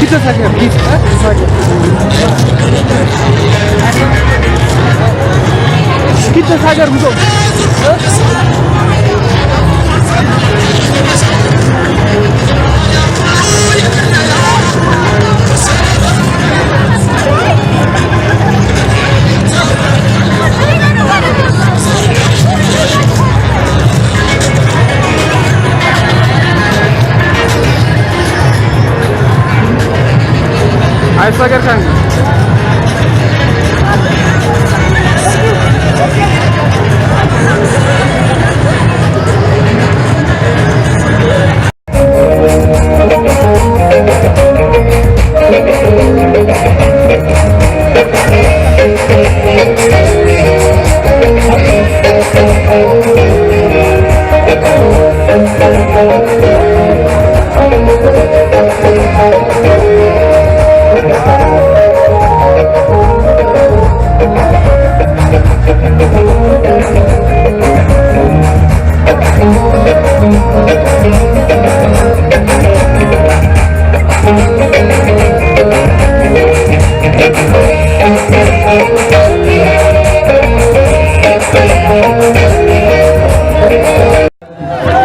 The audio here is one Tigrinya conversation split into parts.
ተሳገር፣ ኪድ ተሳገር። ኪድ ተሳገር፣ ምዞም። ኣይሰገርካን።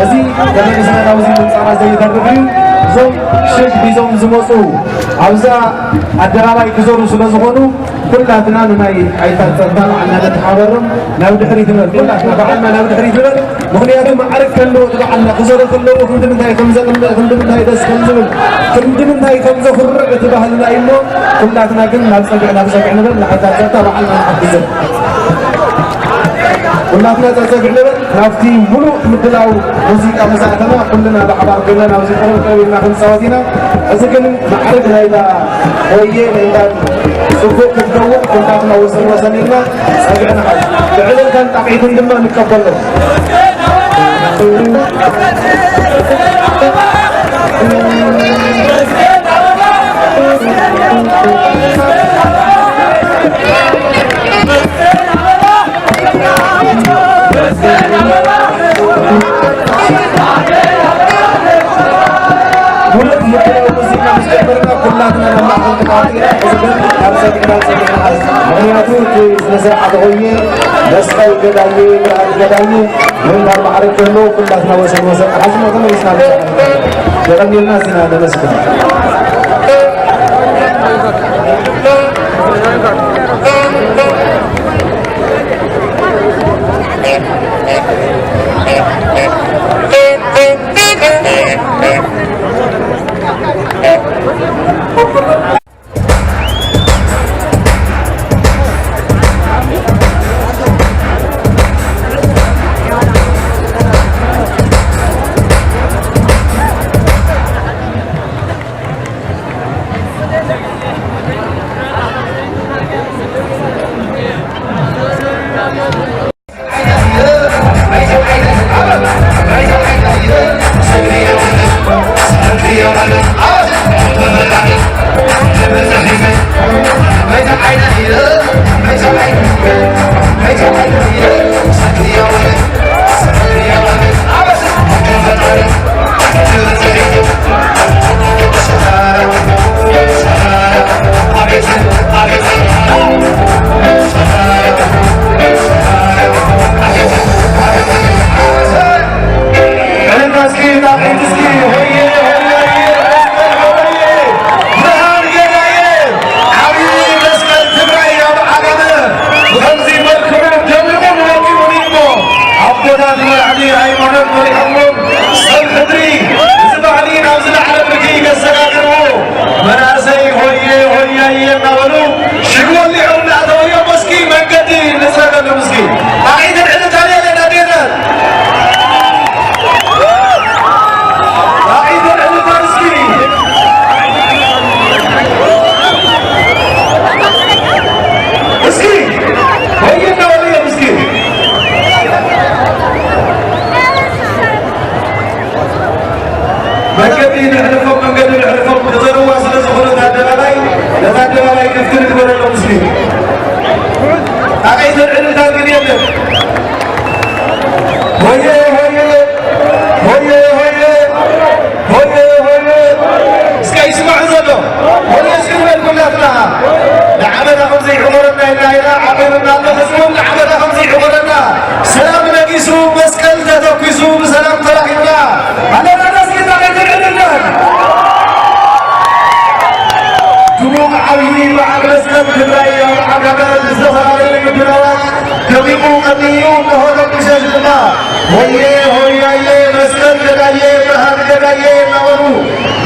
እዚ ተመሊስና ናብዚ ምምጻእና ዘይተርፍ እዩ። እዞም ሽግ ሒዞም ዝመጹ ኣብዛ ኣደባባይ ክዞሩ ስለ ዝኾኑ፣ ኩላትና ንናይ ሓይልታት ጸጥታ ባዕልና ነተሓባበሮም። ናብ ድሕሪት ንበል፣ ኩላትና ባዕልና ናብ ድሕሪት ንበል። ምኽንያቱ ማዕርግ ከለዎ እቲ ባዕልና ክዞሩ ከለዎ ክንዲ ምንታይ ከም ዘቕንእ፣ ክንዲ ምንታይ ደስ ከም ዝብል፣ ክንዲ ምንታይ ከም ዘኹርዕ እቲ ባህልና እዩ እሞ፣ ኩላትና ግን ናብ ጸግዒ፣ ናብ ጸግዒ ንበል፣ ንሓይልታት ጸጥታ ባዕልና ንሓግዞም። ኩላትና ጸጸግዕ ንበል። ናብቲ ምሉእ ምድላው ሙዚቃ ምስ ኣተና፣ ኩልና ብሓባር ኮይና ናብዚ ቅርብ ቅርብ ኢልና ክንጻወት ኢና። እዚ ግን ማዕርግ ናይታ ሆየ ናይታ ጽቡቕ ክትከውን ኩላትና ወሰን ወሰን ኢልና ጸግዕና ሓዝ። ብዕልልታን ጣቕዒትን ድማ ንቀበሎ። ሙሉእ ምድላው ሙዚቃ ምስ ጀመርና፣ ኩላትና ናብ ማእከል ተቃጢና፣ ሕዚ ግን ካብ ጸግዒ ናብ ጸግዒ ንሓዝ። ምኽንያቱ እቲ ስነ ስርዓት ሆየ መስቀል ገዳዬ፣ ብርሃን ገዳዬ ምንባር ማዕረ ክህልዎ፣ ኩላትና ወሰን ወሰን ሓዝና ተመሊስና። የቐንየልና፣ እዚና ነመስግን።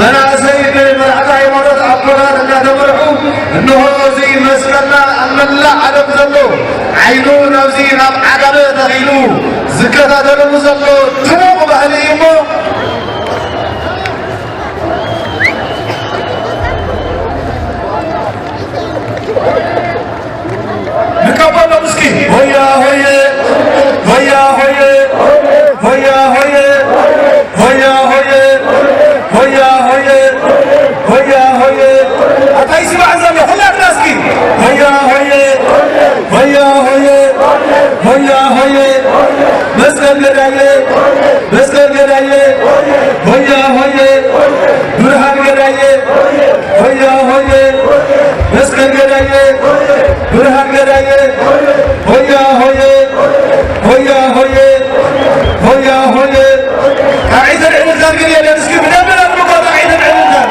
መናእሰይ ብመራሕቲ ሃይማኖት ኣቦታት እናተመርሑ፣ እንሆ እዚ መስቀልና ኣብ መላእ ዓለም ዘሎ ዓይኑ ናብዚ ናብ ዓጋመ ተኺሉ ዝከታተለሉ ዘሎ ድሙቕ ባህሊ እዩ እሞ፣ ንቀበሎም እስኪ። ሆያ ሆየ፣ ሆያ ሆየ፣ ሆያ ሆየ፣ ሆያ ሆየ፣ ሆያ ሆየ፣ ሆያ ሆየ። ኣታ ይስማዕ ዘሎ፣ ሁላትና እስኪ። ሆያ ሆየ፣ ሆያ ሆየ፣ ሆያ ሆየ። መስቀል ገዳየ፣ መስቀል ገዳየ፣ ሆያ ሆየ። ብርሃን ገዳየ፣ ሆያ ሆየ። መስቀል ገዳየ፣ ብርሃን ገዳየ፣ ሆያ ሆየ፣ ሆያ ሆየ፣ ሆያ ሆየ። ጣዒትን ዕልልታን ግን የለን። እስኪ ብደንብ ነጥብቆ ጣዒትን ዕልልታን።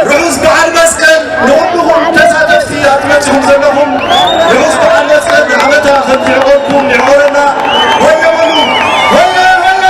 ርሑስ በዓል መስቀል ንኹልኹም ተሳተፍቲ ኣብ መጺኹም ዘለኹም። ርሑስ በዓል መስቀል ንዓመታ ከምዚ ይዕቆብኩም ይዕቆበና። ሆየ በሉ። ሆየ ሆየ።